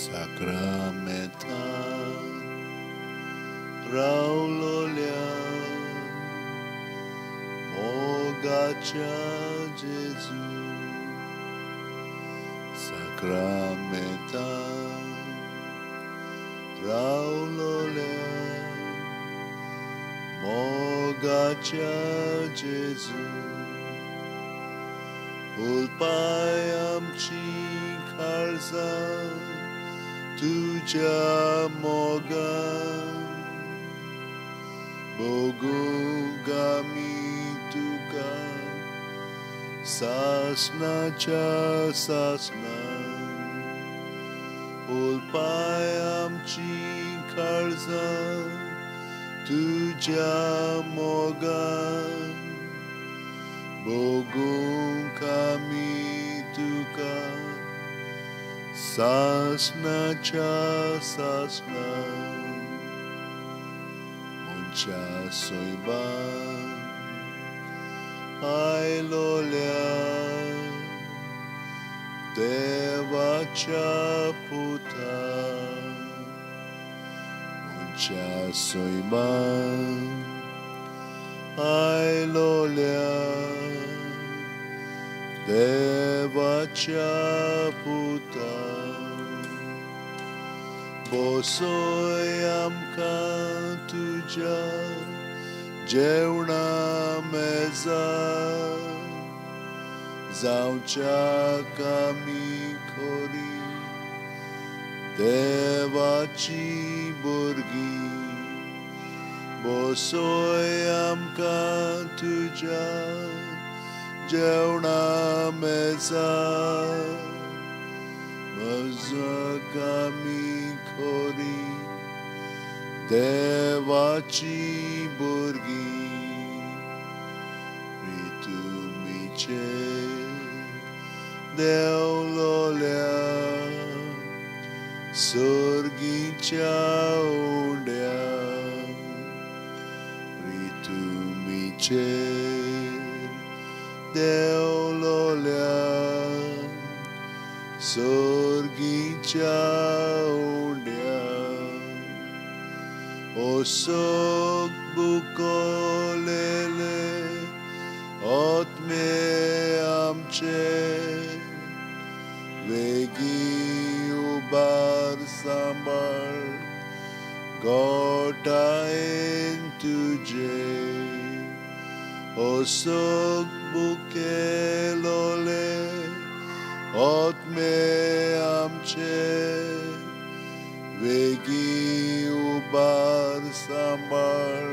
साक्रामेंतान रावलोल्या मोगाच्या जेजू, साक्रामेंतान रावलोल्या मोगाच्या जेजू, हुलपाय आमची काळजां तुज्या मोगान, भोगूंक आमी तुका सासणाच्या सासणान. हुलपाय आमची काळजां तुज्या मोगान, भोगूंक आमी तुका सासणाच्या सासणान. मनशा सैबान आयलोल्या देवाच्या पुता, मनशा सैबान आयलोल्या देवाच्या पुता, बसय आमकां तुज्या जेवणा मेजार, जावच्याक आमी खरी देवाची भुरगीं. बसय आमकां तुज्या जेवणा मेजार, जावच्याक आमी खरी देवाची भुरगीं. प्रिथुमीचेर देंवलोल्या सर्गीच्या उंड्या, प्रिथुमीचेर देंवलोल्या सर्गीच्या उंड्या, ओसोक बुकोलेले आत्मे आमचे, वेगीं उबार सांबाळ घोटायेन तुजे. ओसोक बुकेलोले आत्मे आमचे, वेगीं उबार सांबाळ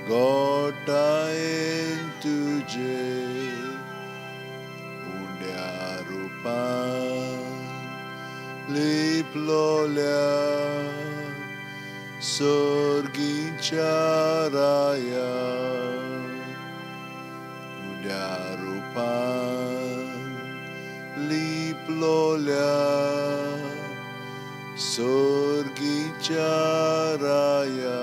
घोटायेन तुजे. उंड्या रुपान लिपलोल्या सर्गीच्या राया, उंड्या रुपान लिपलोल्या सर्गीच्या राया,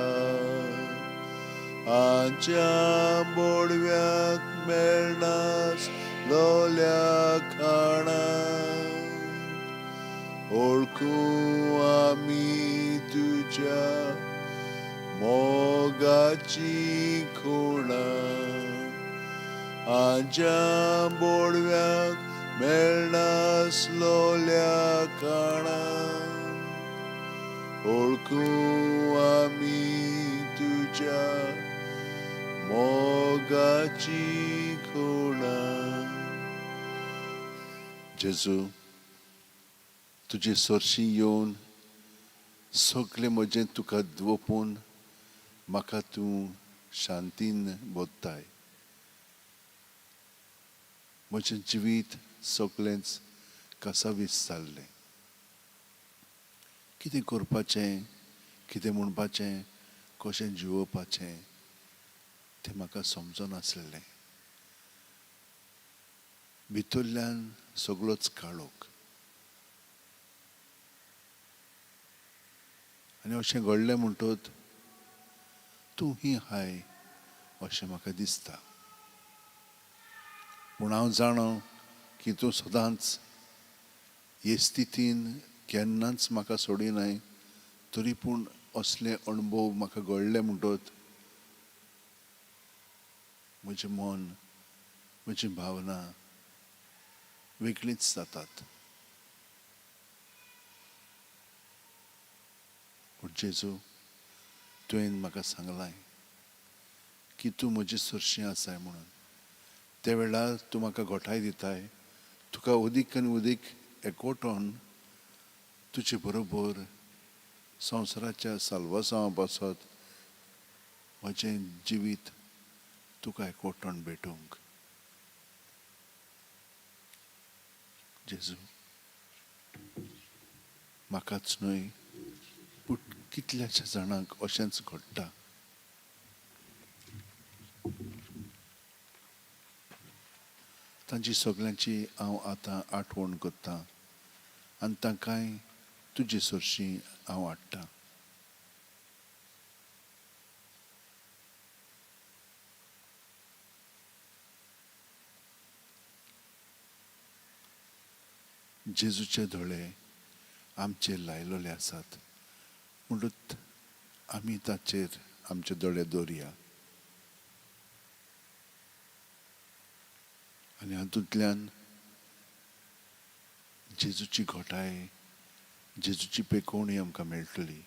आमच्या बोडव्याक मेळनासलोल्या खाणां, ओळखूं आमी तुज्या मोगाची खुणां. आमच्या बोडव्याक मेळनासलोल्या खाणां, ओळखूं आमी तुज्या मोगाची खुणां. जेजू, तुजे सरशी येवन सगळें म्हजें तुका दोपून म्हाका तूं शांतीन बोत्ताय. म्हजें जिवीत सगळेंच कासावीस जाल्लें. कितें करपाचें, कितें म्हणपाचें, कशें जिवोवपाचें तें म्हाका समजनासलें. भितरल्यान सगळोच काळोख. आनी अशें घडलें म्हणटत तूं ही हाय अशें म्हाका दिसता. पूण हांव जाणा की तूं सदांच हे स्थितीन केन्नाच म्हाका सोडिनाय, तरी पूण असले अणभव म्हाका घडले म्हणटत म्हजें मन, म्हजी भावना वेगळीच जातात. पूण जेजू, तुवें म्हाका सांगलां की तूं म्हजी सरशी आसाय म्हणून. त्या वेळार तूं म्हाका घोटाय दिताय, तुका अदीक आनी अदीक एकवटोन तुजे बरोबर संवसाराच्या साल्वासांवा पासत म्हजें जिवीत तुका एकवटोन भेटूंक. जेजू, म्हाकाच न्हय पूण कितल्याच्या जाणांक अशेंच घडटा. तांची सगल्यांची हांव आतां आठवण करतां आनी तांकांय तुजे सरशीं हांव हाडटां. जेजूचे दोळे आमचेर लायलेले आसात म्हणून आमी ताचेर आमचे दोळे दवरया आनी हातूंतल्यान जेजूची घोटाय, जेजूची पेकोवणी आमकां मेळटली.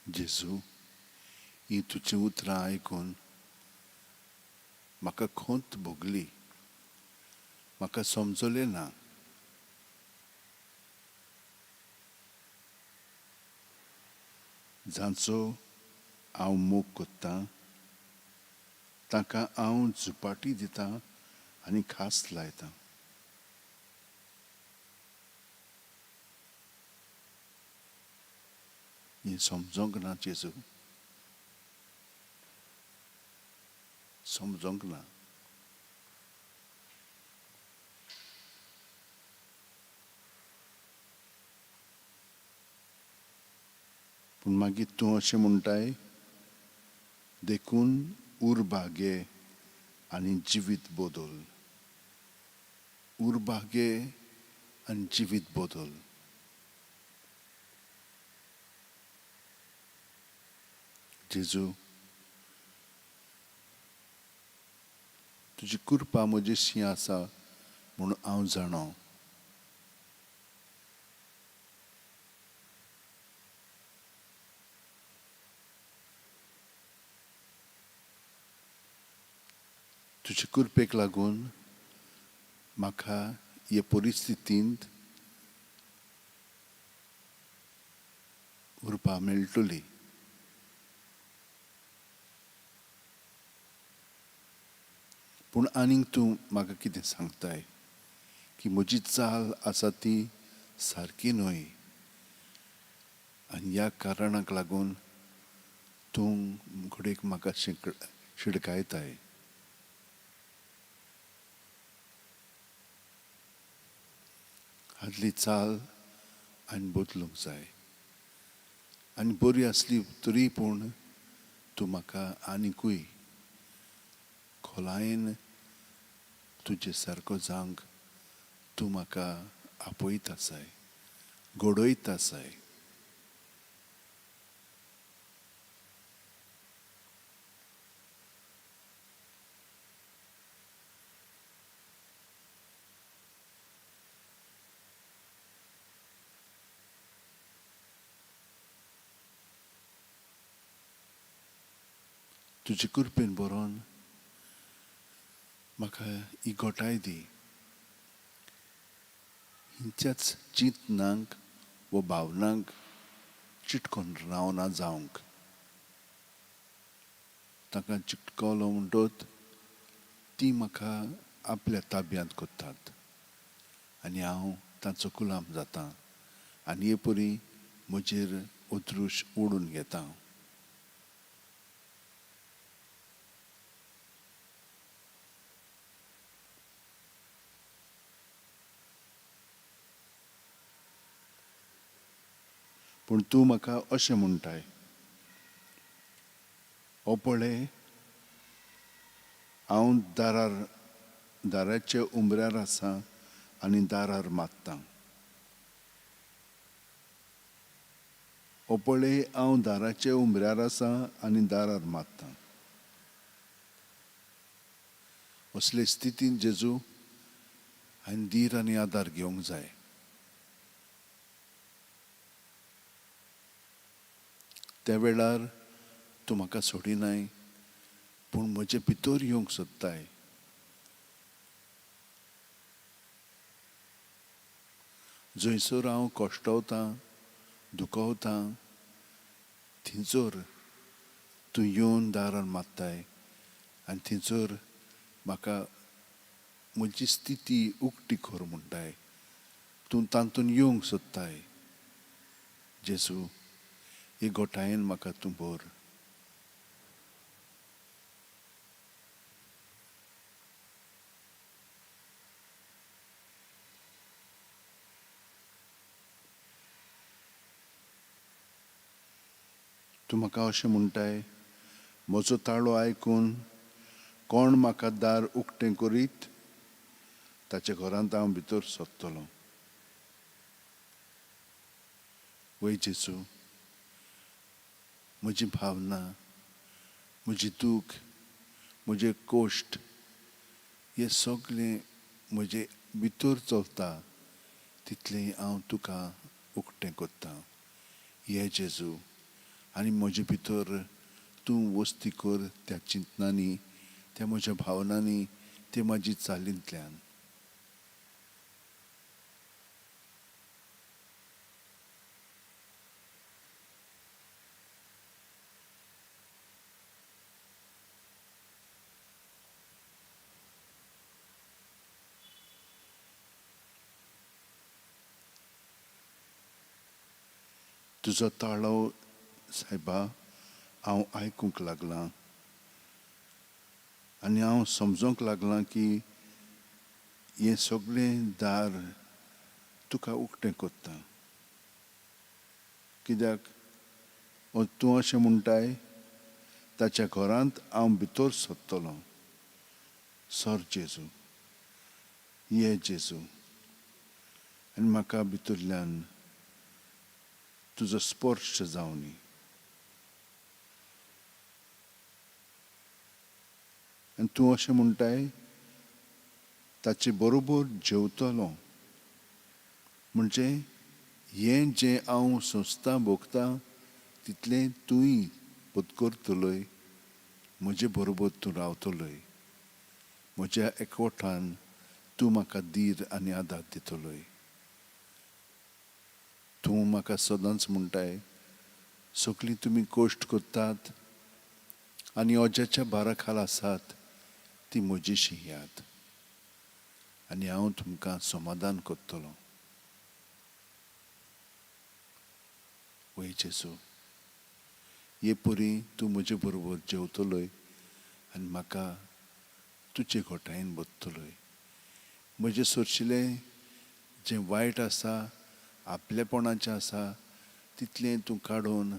जेजू, ही तुजीं उतरां आयकून म्हाका खंत भोगली, म्हाका समजलें ना. जांचो हांव मोग करतां तांकां हांव झुपाटी दितां आनी खास लायतां. हें समजोंक ना जेजू, समजोंक ना. पूण मागीर तूं अशें म्हणटाय, देखून उर्बा घे आनी जिवीत बदल, उर्बा घे आनी जिवीत बदल. जेजू, तुजी कृपा म्हजेशी आसा म्हूण हांव जाणो. तुजे कृपेक लागून म्हाका हे परिस्थितींत उर्बा मेळटली. पूण आनीक तूं म्हाका कितें सांगताय की म्हजी चाल आसा ती सारकी न्हय आनी ह्या कारणाक लागून तूं घडयेक म्हाका शिडकायताय. आदली चाल आनी बदलूंक जाय आनी बरी आसली तरी पूण तूं म्हाका आनिकूय खोलायेन तुजे सारको जावंक तूं म्हाका आपयत आसाय, घडयत आसाय. तुजे कृपेन बरोवन म्हाका ही घटाय दी. हिंच्याच चिंतनांक व भावनांक चिटकोन रावना जावंक. तांकां चिटकलो म्हणटत ती म्हाका आपल्या ताब्यांत करतात आनी हांव तांचो गुलाम जाता आनी हे परी म्हजेर अदृश्य ओडून घेता. पूण तूं म्हाका अशें म्हणटाय, हो पळय हांव दारार दाराचे उमऱ्यार आसा आनी दारार मारतां. हो पळय हांव दाराचे उमऱ्यार आसा आनी दारार मारतां. असले स्थितींत जेजू हांवें धीर आनी आदार घेवंक जाय. त्या वेळार तूं म्हाका सोडिनाय पूण म्हजे भितर येवंक सोदताय. जंयसर हांव कश्टवतां, दुखवतां, थंयसर तूं येवन दारार मारताय आनी थंयसर म्हाका म्हजी स्थिती उक्ती कर म्हणटाय. तूं तातूंत येवंक सोदताय. जेजू, हे घोटायेन म्हाका तूं भर. तूं म्हाका अशें म्हणटाय, म्हजो ताळो आयकून कोण म्हाका दार उक्तें करीत ताच्या घरांत हांव भितर सोदतलो. वय जेजू, म्हजी भावना, म्हजी दूख, म्हजे कोश्ट हे सगळें म्हजे भितर चलता तितलें हांव तुका उक्तें करतां. हे जेजू, आनी म्हजे भितर तूं वस्ती कर त्या चिंतनांनी, त्या म्हज्या भावनांनी, ते म्हजी चालींतल्यान. तुजो ताळो सायबा हांव आयकूंक लागलां आनी हांव समजूंक लागलां की हें सगळें दार तुका उक्तें करता. कित्याक तूं अशें म्हणटाय, ताच्या घरांत हांव भितर सोदतलो. सर जेजू, ये जेजू, आनी म्हाका भितरल्यान तुजो स्पर्श जावनी. आनी तूं अशें म्हणटाय, ताचे बरोबर जेवतलो. म्हणजे हें जें हांव सोंसता भोगता तितलें तूंय पत्करतलोय, म्हजे बरोबर तूं रावतलोय. म्हज्या एकवटान तूं म्हाका धीर आनी आदार दितलोय. तूं म्हाका सदांच म्हणटाय, सगळीं तुमी कश्ट करतात आनी अज्याच्या भारा खाला आसात ती म्हजीशी याद आनी हांव तुमकां समाधान करतलो. वय जेजू, हे परी तूं म्हजे बरोबर जेवतलोय आनी म्हाका तुजे घोटायेन बदतलोय. म्हजें सोरशिलें जें वायट आसा, आपलेपणाचें आसा तितलें तूं काडून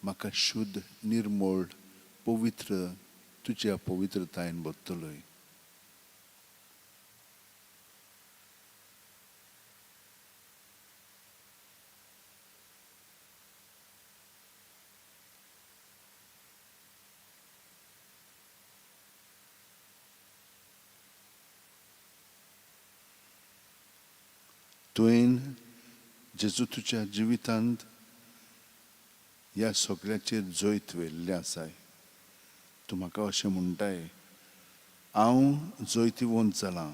म्हाका शुद्ध, निर्मळ, पवित्र तुज्या पवित्रतायेन भरतलोय. तुवें जेजू तुज्या जिवितांत ह्या सगळ्याचेर जैत व्हेल्लें आसाय. तूं म्हाका अशें म्हणटाय, हांव जैतिवंत जालां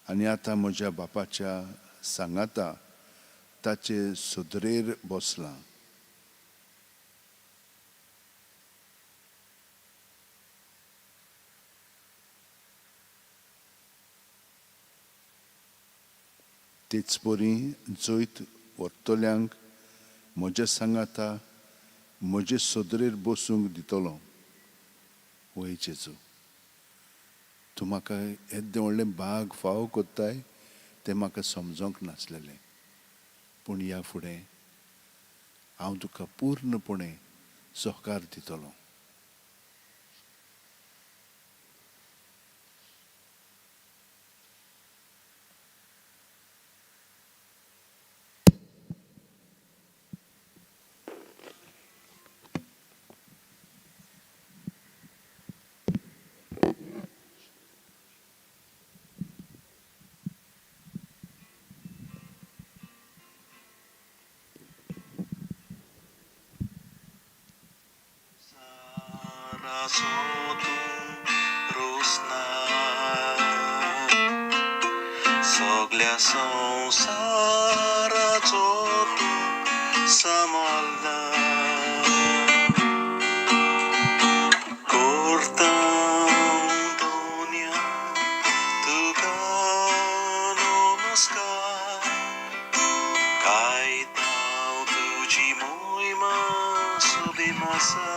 आनी आतां म्हज्या बापाच्या सांगाता ताचे सदरेर बसलां. तेच परी जैत व्हरतल्यांक म्हज्या सांगाता म्हजे सदरेर बसूंक दितलो. वय जेजू, तूं म्हाका येद्दें व्हडलें भाग फावो कोत्ताय तें म्हाका समजोंक नासलेलें, पूण ह्या फुडें हांव तुका पूर्णपणे सहकार दितलो. सगल्या संवसाराचो तूं सांबाळना, करता दोन्या तुका नमस्कार, गायता तुजी मोहिमा सोबीत आसा.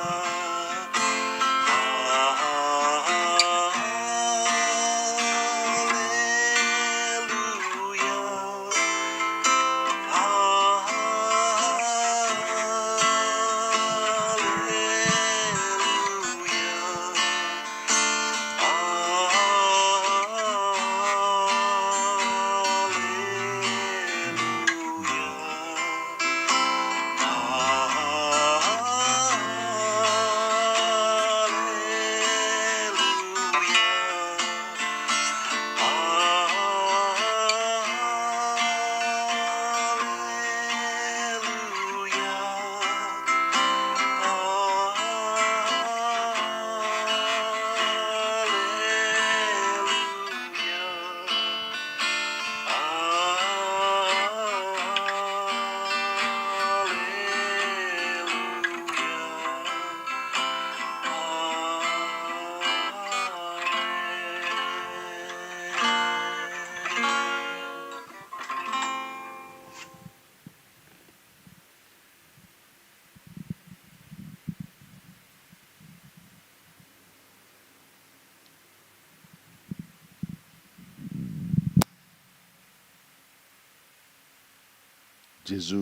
जेजू,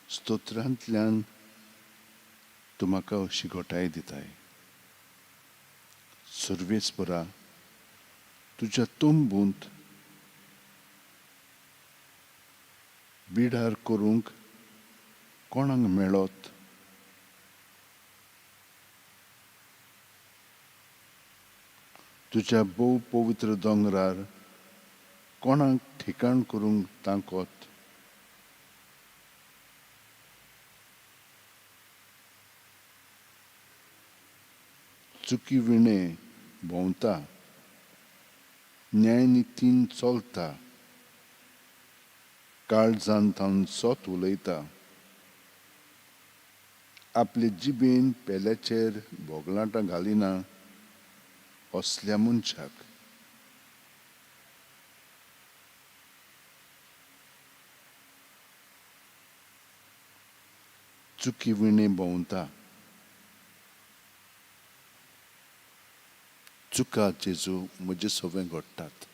स्तोत्रांतल्यान तूं म्हाका अशी घटाय दिताय. सर्वेस्परा, तुज्या तंबूंत बिडार करूंक कोणाक मेळत? तुज्या भोव पवित्र दोंगरार कोणाक ठिकाण करूंक तांकत? चुकी विणे भोंवता, न्यायनितीन चलता, काळजान थावन सत उलयता, आपले जिबेन पेल्याचेर भोगलाटां घालिना असल्या मनशाक. चुकी विणे भोंवता. चुका जेजू म्हजे सवें घडटात.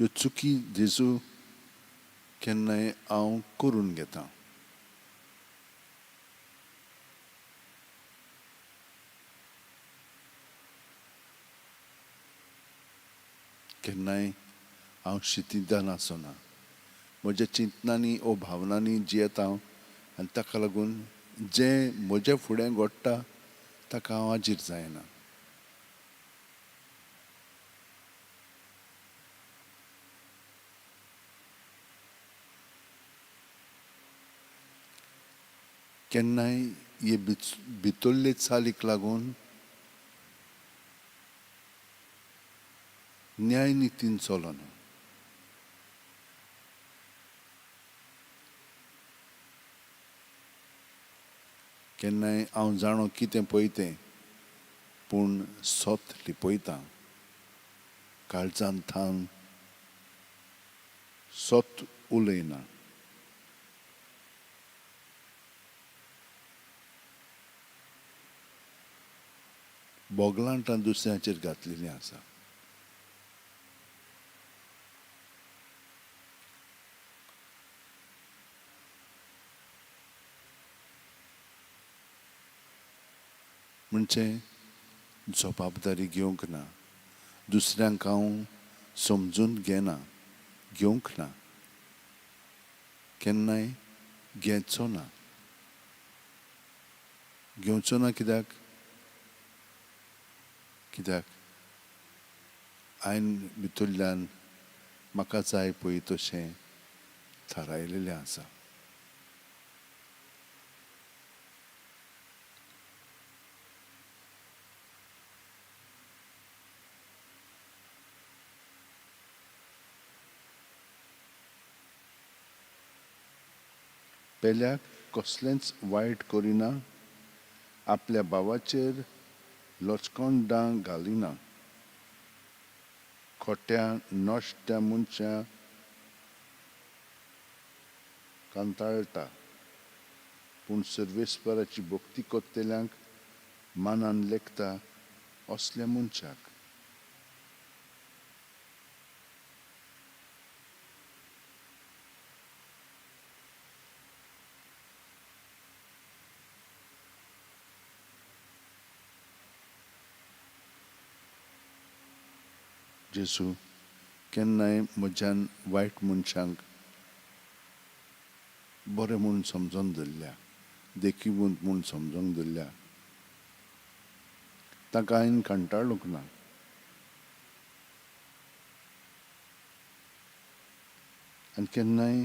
ह्यो चुकी जेजू केन्नाय हांव करून घेतां. केन्नाय हांव शितिदान आसना, म्हज्या चिंतनांनी ओ भावनांनी जियेता हांव आनी ताका लागून जें म्हज्या फुडें घडटा ताका हांव हाजीर जायना. केन्नाय हे भितरले चालीक लागून न्यायनितीन चलना. केन्नाय हांव जाणो कितें पळय तें, पूण सत लिपयतां. काळजांत थावन सत उलयना. बोगलांटां दुसऱ्यांचेर घातलेलीं आसा. म्हणजे जबाबदारी घेवंक ना, दुसऱ्यांक हांव समजून घेना, घेवंक ना, केन्नाय घेवचो ना. घेवचो ना कित्याक? कित्याक हांवें भितरल्यान म्हाका जाय पळय तशें थारायलेलें आसा. पेल्याक कसलेंच वायट करिना, आपल्या भावाचेर लचकोंडां घालिना, खोट्या नश्ट्या मनशां कांताळटा, पूण सर्वेस्पराची भक्ती करतल्यांक मानान लेखता असल्या मनशाक. जेजू, केन्नाय म्हज्यान वायट मनशांक बरें म्हूण समजून धरल्या, देखीवंत म्हूण समजून धरल्या, ताका हांवें कंटाळूंक ना. आनी केन्नाय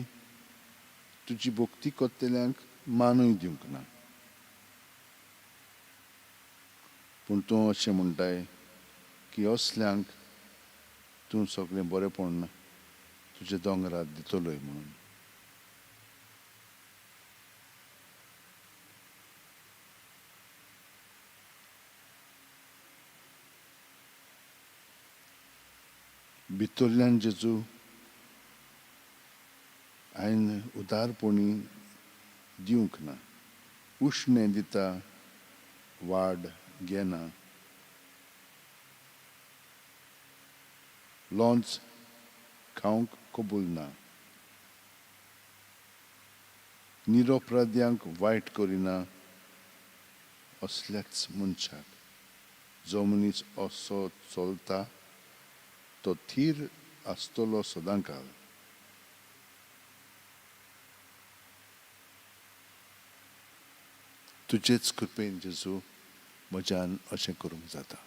तुजी भक्ती करतल्यांक मानूय दिवंक ना. पूण तूं अशें म्हणटाय की असल्यांक तूं सगळें बरेंपण तुज्या दोंगरार दितलोय म्हणून. भितरल्यान जेजू हांवें उदारपणी दिवंक ना, उश्णें दिता, वाड घेना, लोंच खावंक कबूल ना, निरपराध्यांक वायट करिना, असल्याच मनशाक जो मनीस असो चलता तो थीर आसतलो सदांकाल. तुजेच कृपेन जेजू म्हज्यान अशें करूंक जाता.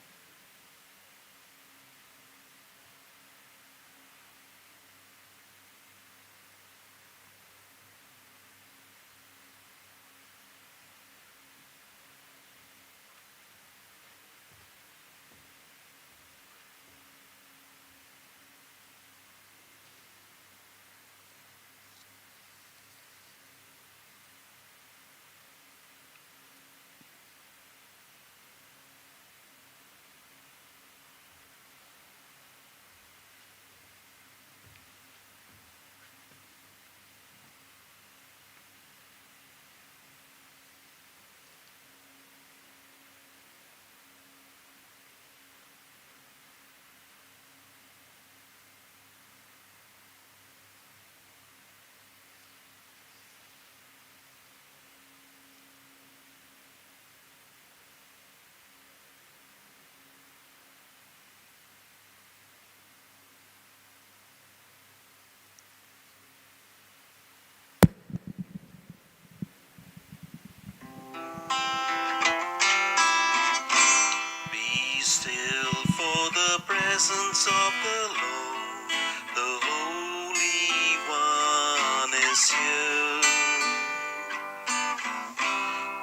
is here.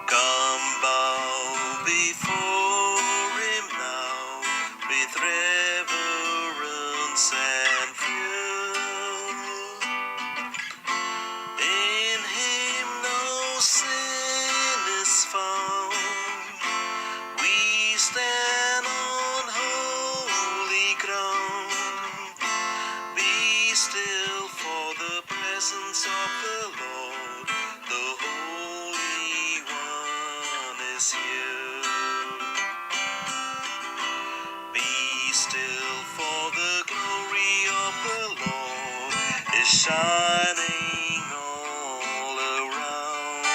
Come bow before him now with reverence and fear. In him no sin is found. We stand on holy ground. Be still for the presence of the Lord. The Holy One is here. Be still for the glory of the Lord is shining all around.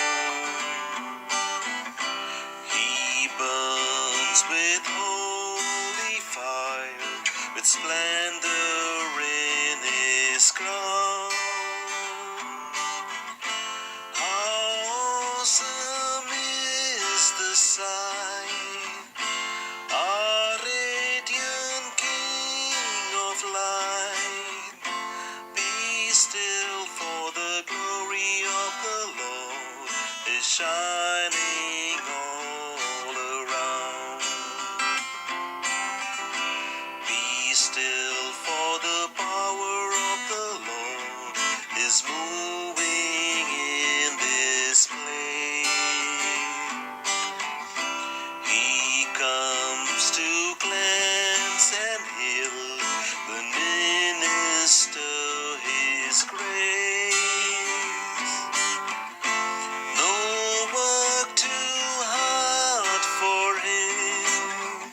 He burns with holy fire, with splendor in his crown. How awesome is the sight, our radiant King of light. Be still, for the glory of the Lord is shining all around. Be still, for the power of the Lord is moving in this place. He comes to cleanse and heal, the minister his grace. No work too hard for him.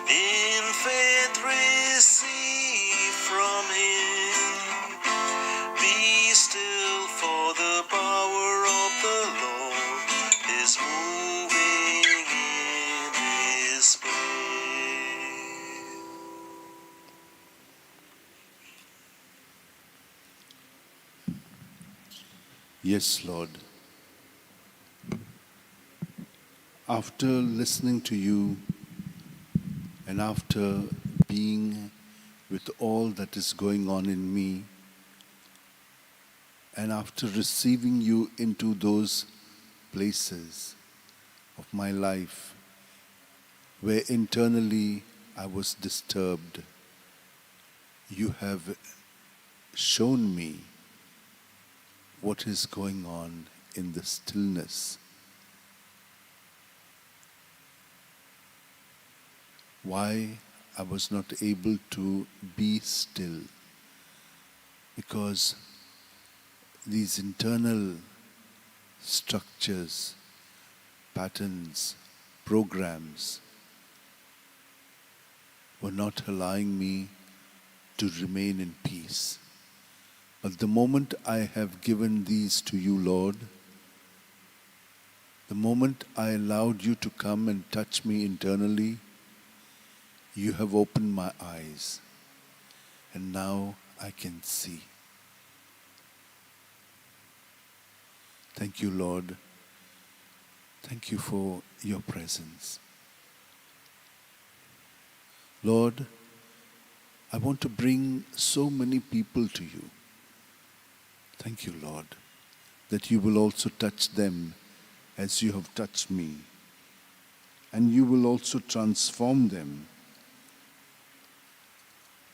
In faith receive from him. Be still, for the power of the Lord is moving in his place. Yes, Lord. After listening to you and after being with all that is going on in me, and after receiving you into those places of my life where internally I was disturbed, you have shown me what is going on in the stillness. Why I was not able to be still, because these internal structures, patterns, programs were not allowing me to remain in peace. But the moment I have given these to you, Lord, the moment I allowed you to come and touch me internally, you have opened my eyes, and now I can see. Thank you, Lord. Thank you for your presence. Lord, I want to bring so many people to you. Thank you, Lord, that you will also touch them as you have touched me, and you will also transform them,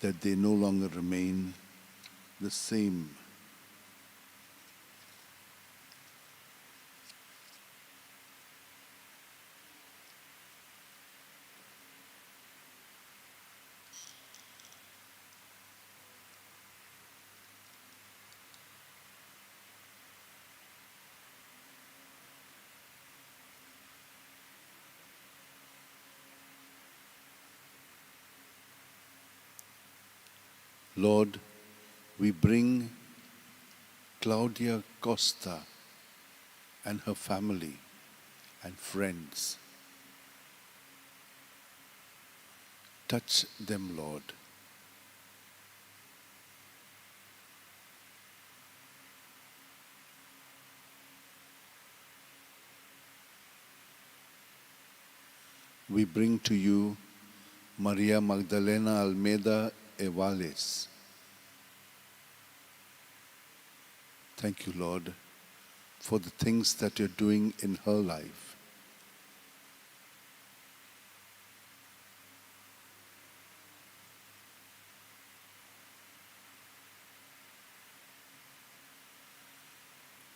that they no longer remain the same. Lord, we bring Claudia Costa and her family and friends. Touch them, Lord. We bring to you Maria Magdalena Almeida Evales. Thank you, Lord, for the things that you're doing in her life.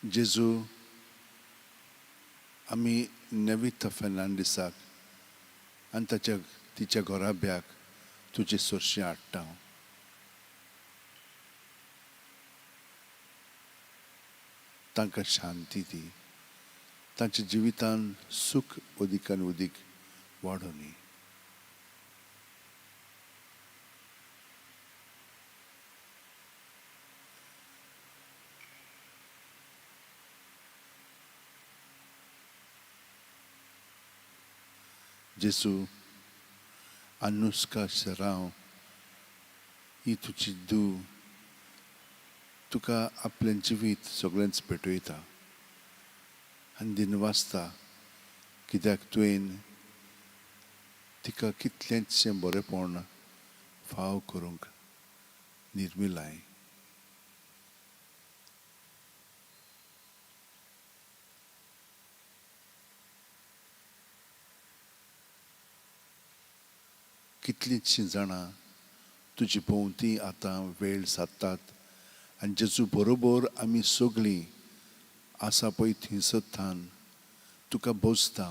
जेजू, आमी नेविता फेर्नांडीसाक आनी ताच्या तिच्या घराब्याक तुजे सरशीं हाडटा. तांकां शांती दी, तांच्या जिवितान सूख अदीक आनी अदीक वाडोवनी. जेजू, अनुस्का शेरांव ही तुजी धूव तुका आपलें जिवीत सगळेंच भेटयता आनी दिनवासता कित्याक तुवें तिका कितलेंचशें बरेंपण फाव करूंक निर्मिलाय. कितलींचशीं जाणां तुजी भोंवती आतां वेळ सादतात आनी जेजू बरोबर आमी सगळीं आसा पळय थंयसर थावन तुका भोजता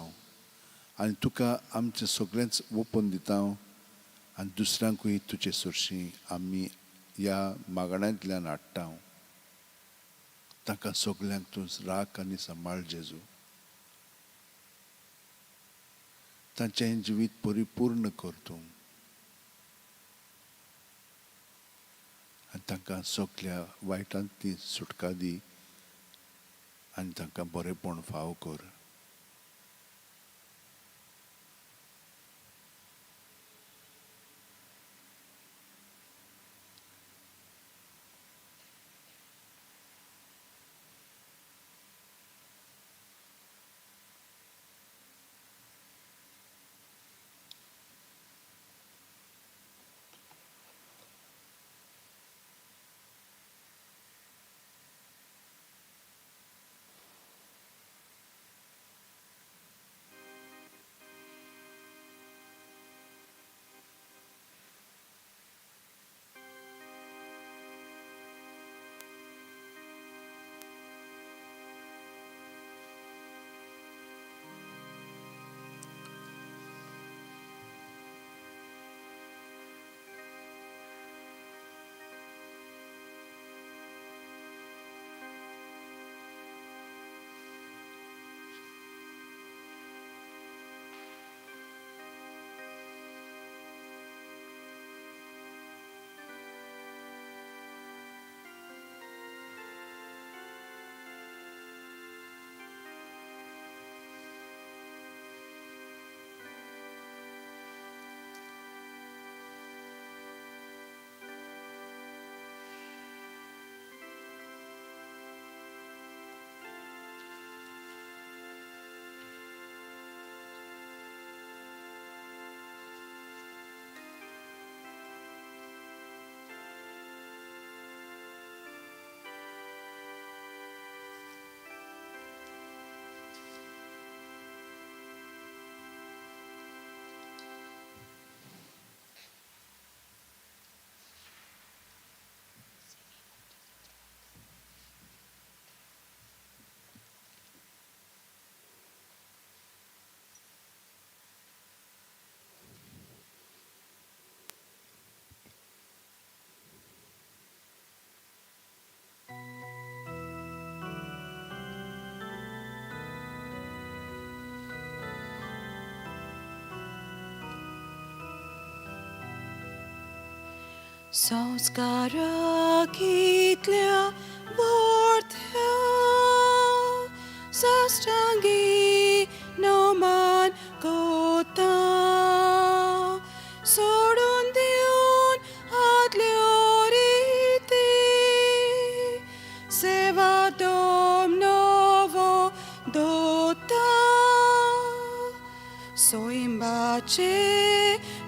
आनी तुका आमचें सगळेंच ओपन दिता आनी दुसऱ्यांकूय तुजे सरशीं आमी ह्या मागण्यांतल्यान हाडटा. तांकां सगल्यांक तूं राख आनी सांबाळ जेजू. तांचें जिवीत परिपूर्ण कर तूं आनी तांकां सगल्या वायटांतली सुटका दी आनी तांकां बरेंपण फाव कर. संस्कारा कितल्या वर्त्या साष्टांगी नमन कोता सोडून दिवन आदल्यो रिती सेवा दोम नवो दोता सोयंबाचे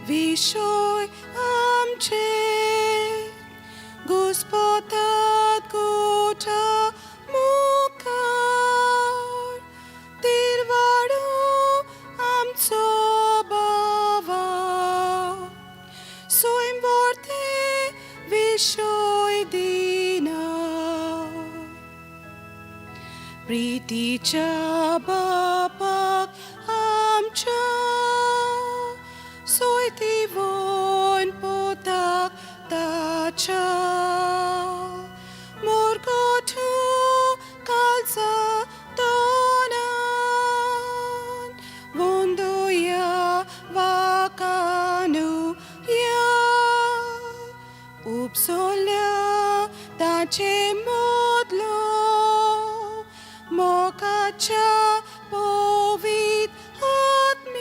विशय आमचे घुस्पतात कुठा प्रितीच्या बापाक आमच्या सोयती वोन पोताक ताच्या मोरगोठू कालचा तोनान वोंदोया वाकानुया उपसोल्या ताचे मोदलो मोकाच्या पवित आत्म्याक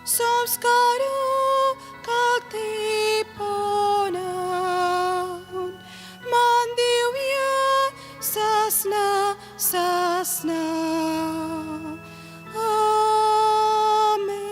संस्कारो कातेपणान मान दिवया सासना सासना. आमेन.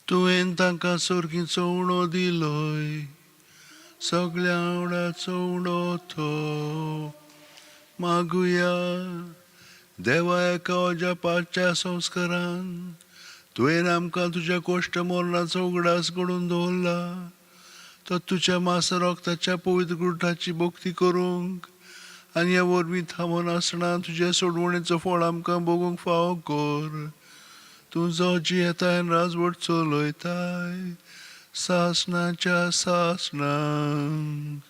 तुवें तांकां सोर्गीचो उणो दिलोय, सगळ्या आवडाचो उणो तो. मागुया देवा, एका अजापाच्या संस्कारान तुवें आमकां तुज्या कोश्ट मरणाचो उगडास घडोवन दवरला, तो तुज्या मास रक्ताच्या पवित्र गुठाची भक्ती करूंक आनी ह्या वरवीं थांबोन आसना तुज्या सोडवणेचो फळ आमकां भोगूंक फावो कर. तूं जो जियेताय राजवट चलयताय सासणाच्या सासणाक.